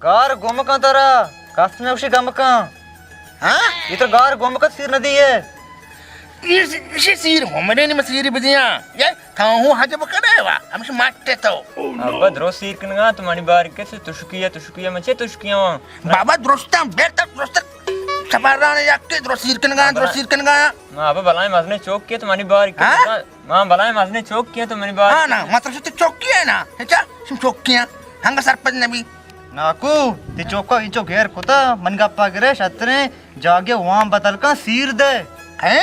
گار گم کن ترا، کس نہ گوشی گم کن۔ ہاں؟ یہ تو گار گم کن، سیر نہ دیے۔ یہ سی-، یہ سیر ہمرے نہیں، میں سیر بدیاں۔ یہ تھاؤں حج بکنے وا، ہمش ماٹے تو۔ ابا درو سیر کنگا، تو منی بار کس تشکی ہے، تشکی ہے، مچے تشکی ہوں۔ بابا درستاں، بہتر درست۔ سپران یک کے درو سیر کنگا، درو سیر کنگا۔ ما ابا بلائیں مزنے چوک کے تو منی بار کس۔ ہاں؟ ما بلائیں مزنے چوک کے تو منی بار۔ ہاں نا، مطلب تو چوکی ہے نا، اچھا، شم چوکی ہیں، ہنگا سرپد نبی۔ ناکو، تی چوکا اینچو گیر کتا، من گپا گرے، شتریں جاگے وام بدل کن سیر دے۔ ہیں؟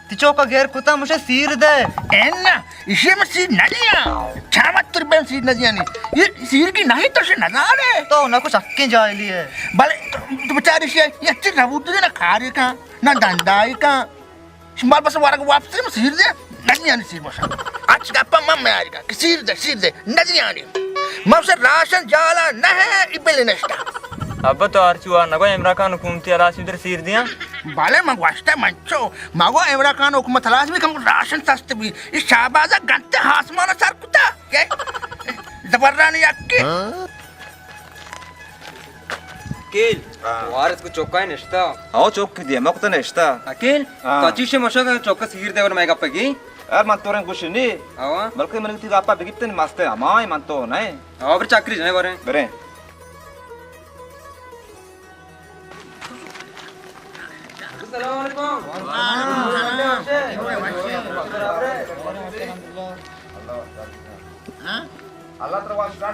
تی چوکا گیر کتا، مجھے سیر دے۔ اے نا، اسے میں سیر نہ دیا۔ چامت تر بین سیر نہ دیا نہیں۔ یہ سیر کی نہیں تو سے نظارے۔ تو ناکو سکیں جاہلی ہے۔ بلے تو، تو بچاری سے، یہ اچھی ربوت دے نہ کھارے کا، نہ دندائی کا۔ شمال بس ورگ واپس، سیر دے، نزیانی سیر بس۔ اچ گپا من میاری کا کہ سیر دے، سیر دے، نزیانی۔ من اسے راشن جالا نہ ہے، ای بل نشتا۔ ابا تو ہرچی وار نگو، عمران خان حکومتی ہلاس در سیر دیاں۔ بلے من گوشتا منچو، مگو عمران خان حکومت ہلاس بھی کم راشن سست بھی۔ اس شہبازا گنتے آسمان سر کتا۔ کہ زبرانی یکی۔ کیل، ہاں۔ وارث کو چوکا ہے نشتا۔ ہاں، چوک دیا، مکتا نشتا۔ اکیل، ہاں۔ تو چیشے مشا چوکا سیر دے ور میں گپا گی۔ یار، من تو رنگ گوش نہیں۔ ہاں۔ بلکہ من تی گپا بگیپتن مست ہے، ہمائے من تو نہیں۔ ہاں، بر چاکری جنے ورے۔ برے۔ السلام علیکم۔ ہاں؟ اللہ ترا واسطہ۔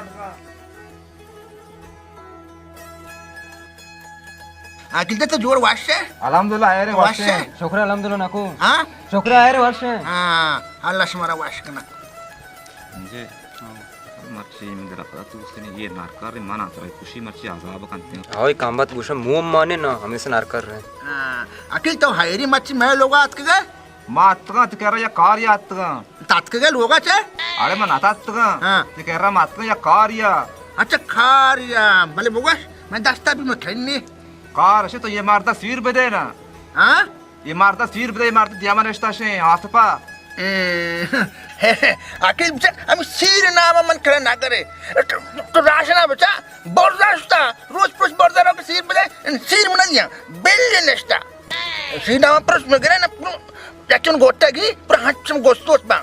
عاقل دے تو جوڑ وش ہے؟ الحمدللہ، خیر وش وش ہے۔ ہے۔ شکر الحمدللہ نکو۔ ہاں؟ شکر ہے، خیر وش ہے۔ ہاں، اللہ شمارا وش کنا۔ جی۔ مرچی من در پدا تو سنی یہ نارکار منا ترا خوشی مرچی عذاب کنتے۔ اوئے کامبت گوشم موم مانے نا، ہمیں سے نارکار رہے۔ ہاں، عاقل تو حیری مرچی میں لوگ آت کے گئے؟ ما اتکاں تو کہہ رہا یا کار یا اتکاں۔ تاتکگے لوگا چے؟ اڑے من نہ تاتکاں۔ ہاں۔ تو کہہ رہا ما اتکاں یا کار یا۔ اچھا کار یا، بلے بگوش، میں دستا بھی میں کھنی۔ کار سے تو یہ مارتا سیر بدے نا۔ ہاں؟ یہ مارتا سیر بدے، یہ مارتا دیما نشتا شے، آسپا۔ اے، عاقل بچا، ہم سیر نام من کرا نہ کرے۔ تو، تو راشنا بچا، برزا شتا، روز پروش برزا رو کہ سیر بدے، سیر من دیا، بل نشتا۔ سیدھا پرس میں گرے نا، یکن گوٹا گی، پر ہنچم گوستوس با۔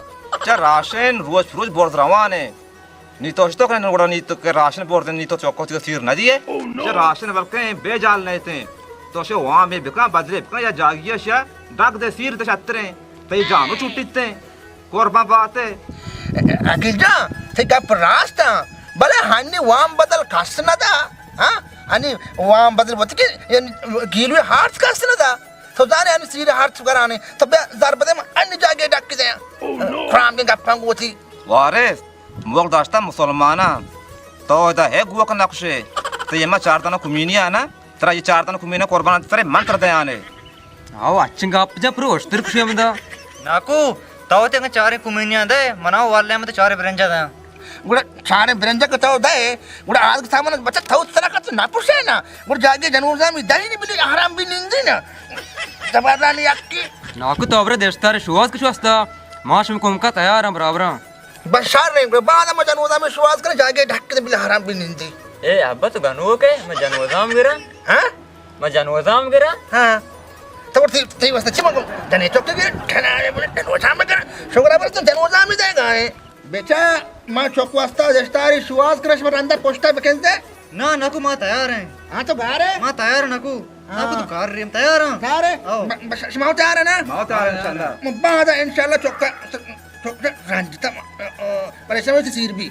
چا راشن روز پروش برز روان ہے۔ نی تو اشتو کنے گڑا نی تو کہ راشن برد نی تو چوکو تی سیر نہ دیے۔ چا راشن بلکہ بے جال نہیں تے۔ تو شے وہاں بھی بکا، بدلے بکا یا جاگی شا ڈاک دے سیر دے شتریں۔ تئی جانو چھٹیت ایں، قربان بات ئے۔ عقیل جان، تئی گپ راست ایں، بلے ہنی وام بدل کس نہ دا۔ ہاں؟ ہنی وام بدل وتی کہ یعنی گیلوی ہارت کس نہ دا۔ تو زانے ہنی سیر ہارت گرانے، تو بیا زر بدے من ہنی جاگے ڈکی دے۔ خرام کے گپاں گوتی۔ وارث، موک داشتہ مسلماناں۔ تو ادا ہے گوک نقشے۔ تو یہ ما چار دانہ کمینی آنا، ترا یہ چار دانہ کمینی قربان ترے من تر دیانے۔ آو، اچھیں گپ جا پرو اشتر کشی ہمدا۔ ناکو، تو تے انگا چاریں کمینیاں دے، منا واللہ من تو چاریں برنجا دے۔ گڑا چاریں برنجا کہ تو دے، گڑا آج کے سامان بچا تو ترا کا تو نہ پوشے نا۔ گڑا جاگے جنوزا می دہی نی بلی آرام بھی نندی نا۔ زبردانی اکی۔ ناکو تو برے دشتار شواز کچھ واسطہ، ما شم کم کا تیار ہم برابر ہم۔ بس شر نہیں، گڑا بعد ما جنوزا می شواز کرے، جاگے ڈھک کے بلی آرام بھی نندی۔ اے ابا تو گنوکے، ما جنوزام گرا۔ ہاں؟ ما جنوزام گرا؟ ہاں۔ تو تی، تی واسطہ چی مگو؟ جنے چوک گرا، کھنا بولے جنوزام گرا۔ شکر ہے بس تو جنوزام ہی دے گا ہے۔ بیچا، ما چوک واسطہ دشتاری شواز کرش ما رندا پشتا بکنزے۔ نا، نکو ما تیار ہیں۔ ہاں تو گارے؟ ما تیار نکو۔ ہاں۔ نکو تو کار ریم تیار ہیں۔ تیار ہے؟ او۔ ب-، بس شما تیار ہے نا؟ ما تیار ہیں انشاءاللہ۔ ما بعد انشاءاللہ چوک، چوک رنجتا ما، پریشان ہوئی سیر بھی۔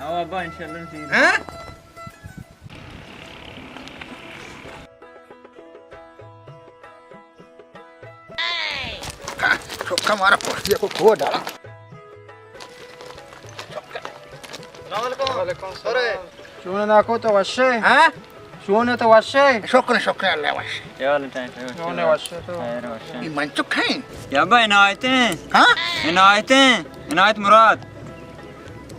او ابا انشاءاللہ سیر۔ ہاں؟ چکا مارا پشتی کو کو ڈالا۔ السلام علیکم۔ وعلیکم السلام۔ چون ناکو تو وشے؟ ہاں؟ چون تو وشے؟ شکر، شکر اللہ وش۔ چون وشے تو؟ خیر وشے۔ یہ من چکا ہیں؟ یا با عنایت ہیں۔ ہاں؟ عنایت ہیں۔ عنایت مراد۔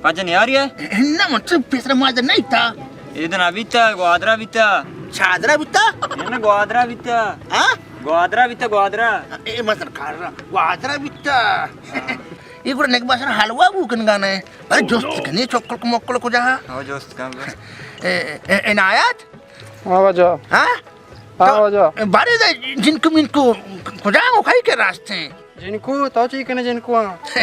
پجا نیاری ہے؟ نہ، من تو پیسر ماجر نہیں تا۔ اے دن ابیتا، گوادرا بیتا۔ چادرا بیتا؟ نہ، گوادرا بیتا۔ ہاں؟ گوادرا بیتا، گوادرا۔ اے مزن کار را، گوادرا بیتا۔ ہاں۔ اے گڑا نگبا سر حلوا بو کنگا نہ۔ بارے جست کنی چکل کو مکل کجا ہا؟ ہاں، جست کن بس۔ اے، اے، عنایت؟ ہاں واجہ۔ ہاں؟ ہاں واجہ۔ بارے دے جنکو منکو کجا ہو کئی کے راستے ہیں؟ جنکو، تو چی کنے جنکو ہاں؟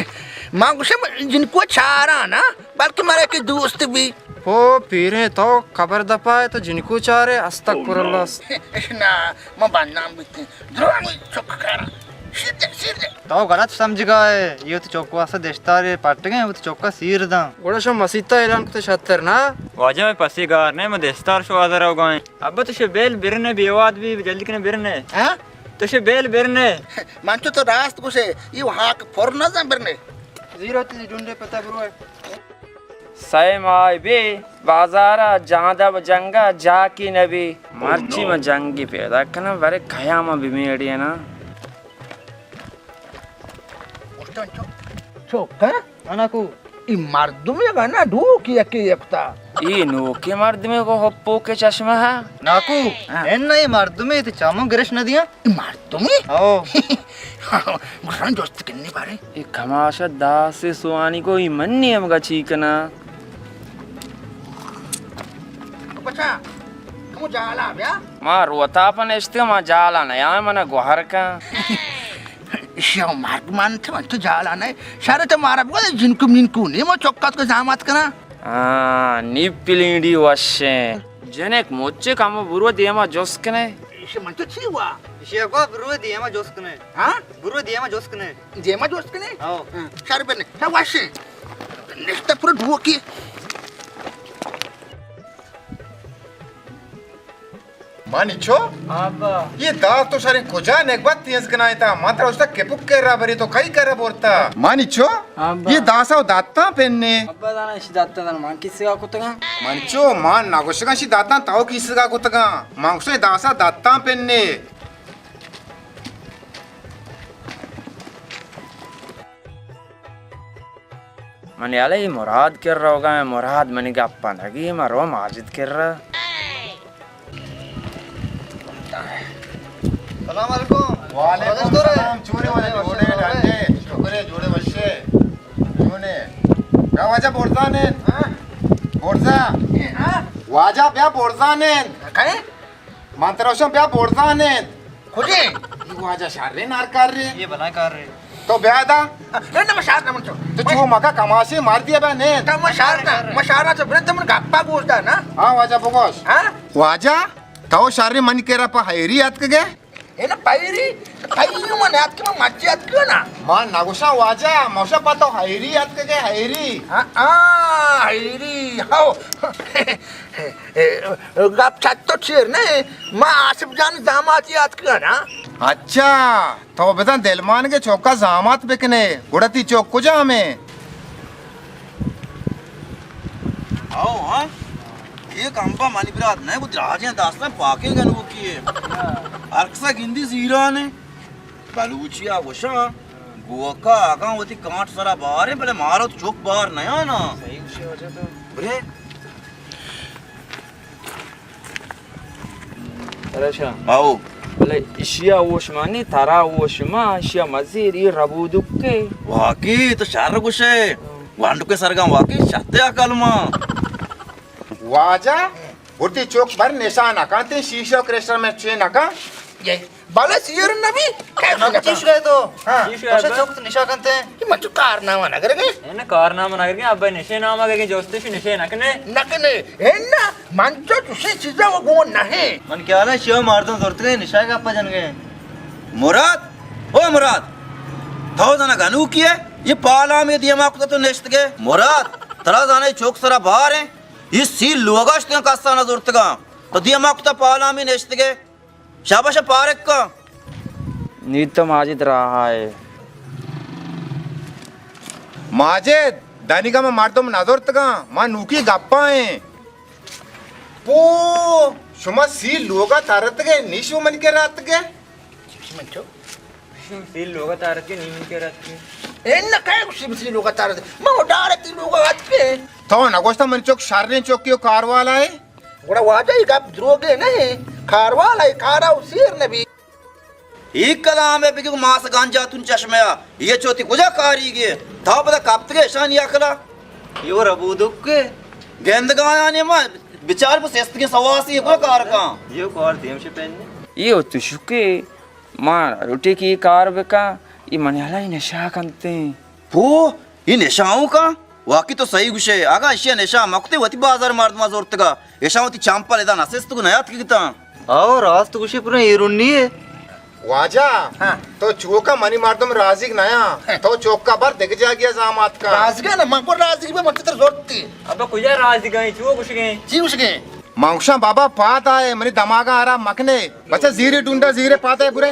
ما گوشم جنکو چارا نا، بلکہ مارا کہ دوست بھی۔ او پیریں تو قبر دپا ہے تو جنکو چارے، استغفر اللہ۔ نا، ما بدنام بیتے۔ دروغ چک کارا۔ سیر دے، سیر دے۔ تو غلط سمجھگا ہے۔ یہ تو چوک واسطہ دشتارے پٹگے، وہ تو چوکا سیر داں۔ گڑا شو مسیتا اعلان کتے شتر نا۔ واجہ میں پسی گار نے، میں دشتار شو آزر ہو گئے۔ ابا تو شو بیل برنے بیواد بھی جلدی کنے برنے۔ ہاں؟ تو شو بیل برنے۔ من تو تو راست گوشے، یہ ہاک پر نہ زن برنے۔ زیرو تی ڈونڈے پتا برو ہے۔ سئے ماہ بی بازارا جاندب جنگا جاکی نبی۔ مرچی من جنگی پیدا کنم، ورے کیا من بمیڑی نا۔ چوک، ہاں؟ انا کو؟ ای مردمی گا نا، ڈوکی یکی یکتا۔ ای نوکی مردمی کو ہپو کے چشمہ ہے؟ ناکو، ہاں۔ ان ای مردمی تی چامو گرش ندیاں۔ ای مردمی؟ او۔ گسان جست کنی بارے۔ ای کماشا داس سوانی کو ای منی ہم گا چی کنا۔ بچا، کمو جالا بیا۔ ما روتا پن اشتے، ما جالا نیا، منا گوہر کن۔ شو مرگ من تو، من تو جالا نہ۔ شر تو مارا بگو، جنکو منکو نی، ما چوکات کو زامات کنا۔ آ، نی پلینڈی وشیں۔ جنک مچے کمو برو دیما جست کنے۔ ایشی من تو چی وا؟ ایشی کو برو دیما جست کنے۔ ہاں؟ برو دیما جست کنے۔ دیما جست کنے؟ ہاں۔ ہاں، شر بنے۔ شر وشیں۔ نشتہ پورا ڈوکی۔ مانی چو؟ ابا۔ یہ داس تو شریں کجا نگبت تیز کنائیں تا؟ من ترا اشتا کپک کرا بری تو کئی کرا بورتا؟ مانی چو؟ ابا۔ یہ داسا و داتاں پنے۔ ابا دانا اشی داتاں دانا من کسی کا کتگا؟ مانی چو، من نگوشگا اشی داتاں تاو کسی کا کتگا۔ من گوشگا داسا داتاں پنے۔ من یلہ ای مراد کر روگا، مراد منی گپا نگی، من رو ماجد کر۔ سلام علیکم۔ وعلیکم السلام۔ چونے والے جوڑے ڈاڈے، شکرے جوڑے وشے۔ چونے۔ بیا واجہ برزا نین۔ ہاں؟ برزا۔ ہاں؟ واجہ بیا برزا نین۔ کئے؟ من ترا گوشاں بیا برزا نند۔ کجے؟ یہ واجہ شر رے نار کر رے۔ یہ بلا کر رے۔ تو بیا دا۔ اے نہ، من شر نہ من چو۔ تو چو مکا کماشے مار دیا بیا نند۔ تو من شر نہ، من شر نہ چو، بلے تو من گپا گوش دا نا۔ ہاں واجہ بگوش۔ ہاں؟ واجہ، تو شر رے من کرا پہ حیری اتکگے؟ اے نا پیری، پیری من اتک من مچے اتک نا۔ من نگوشاں واجہ، من گوشاں پہ تو حیری اتکگے حیری۔ ہاں، ہاں، حیری، ہو۔ اے، گپ چت تو چیر نہ، ما آصف جان زاماتی آتکگاں نا۔ اچھا، تو بزاں دلمانگے چوکا زامات بکنے، گڑا تی چوک کجا ہمیں؟ آؤ، ہاں؟ یہ کمپا منی برات نہ، وہ دراجیں داستان پاکیں گنوکی ہے۔ ہر کسا گندی زیرانے۔ بلوچی آ گوشاں، گوکا اگاں وتی کانٹ سرا باریں، بلے مارا تو چوک بار نیا نا۔ صحیح گوشے واجہ تو۔ برے۔ ارے شاہ۔ آؤ۔ بلے اشیا ہوش مانی، ترا ہوش ما، اشیا مزیر، ای ربودکے۔ واقعی تو شر گوشے۔ گوانڈکے سرگاں واقعی شتے عقل ما۔ واجہ، گڑتی چوک بر نشا نہ کنت، شیشہ و کرسٹل میں چے نہ کن۔ یہ بلے سیر نبی۔ کیسے نہ چیش گئے تو؟ ہاں۔ چیش گئے تو چوک نشا کنتے؟ کہ من تو کارنامہ نہ کرگے۔ اے نہ کارنامہ نہ کرگے، ابا نشے نامہ کرگے، جوستش نشے نہ کنے۔ نہ کنے۔ اے نہ، من تو تشے چیزا وہ گون نہ ہے۔ من کیا نا شیو مردم زورت گئے، نشا کا پجن گئے۔ مراد، او مراد، تو زنا گنوکی ہے، یہ پالا میں دیما کتا تو نشت گئے۔ مراد، ترا زانے چوک سرا بار ہیں۔ یہ سی لوگا اشتگاں کسا نہ زرتگاں۔ تو دیما کتا پالا ہمیں نشتگے۔ شاباش پارک کن۔ نی تو ماجد راہ آئے۔ ماجد، دنیگا میں مردم نہ زرتگاں، ما نوکی گپا ہیں۔ پو، شما سی لوگا ترتگے، نی شو من کے راتگے؟ چی من چو؟ سی لوگا تارت کے نی من کے رات کے۔ اے نہ کہے گوشی بسی لوگا تارت۔ ما ڈارتی لوگا ات کے۔ تو نہ گوشتا من چوک شریں چوکی و کاروالا ہے۔ گڑا واجہ ای گپ دروگے نہیں۔ کاروالا ہے، کارا و سیر نبی۔ ای کلام ء بگو ماس گانجا تون چشمہ ء، یہ چوتی کجا کاریگے؟ تا پدا کپتگے اشانی عقلا؟ یہ ربودک کے؟ گندگایانی ما بچار کو سستگیں سواسی کو کار کاں۔ یہ کار دیم شے پہنے۔ یہ تو شکے ما روٹی کی کار بکاں، یہ منی حالا نشہ کنتے۔ پو، یہ نشاؤں کا؟ واقعی تو صحیح گوشے۔ اگاں اشیا نشا مکتے وتی بازار مردما زورتگا، اشاں وتی چمپل ادا نہ سستگ و نیاتکگتاں۔ آو، راست گوشے، پورا ایرونی ہے۔ واجہ، ہاں۔ تو چوکا منی مردم راضیگ نیا۔ تو چوکا بر دگہ جاگیا زامات کا۔ راضیگ نہ، من کو راضیگ بے، من چتر زورتی۔ ابا کجا راضیگ ہیں، چو گوشگیں؟ چی گوشگیں؟ من گوشاں بابا پاد آئے، منی دماغا آرام مکنے۔ بچہ زیرے ڈونڈا، زیرے پاد آئے برے۔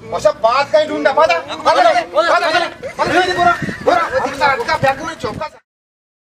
بچہ پاد کہیں ڈونڈا، پاد آ، پاد آ، پاد آ، پاد آ۔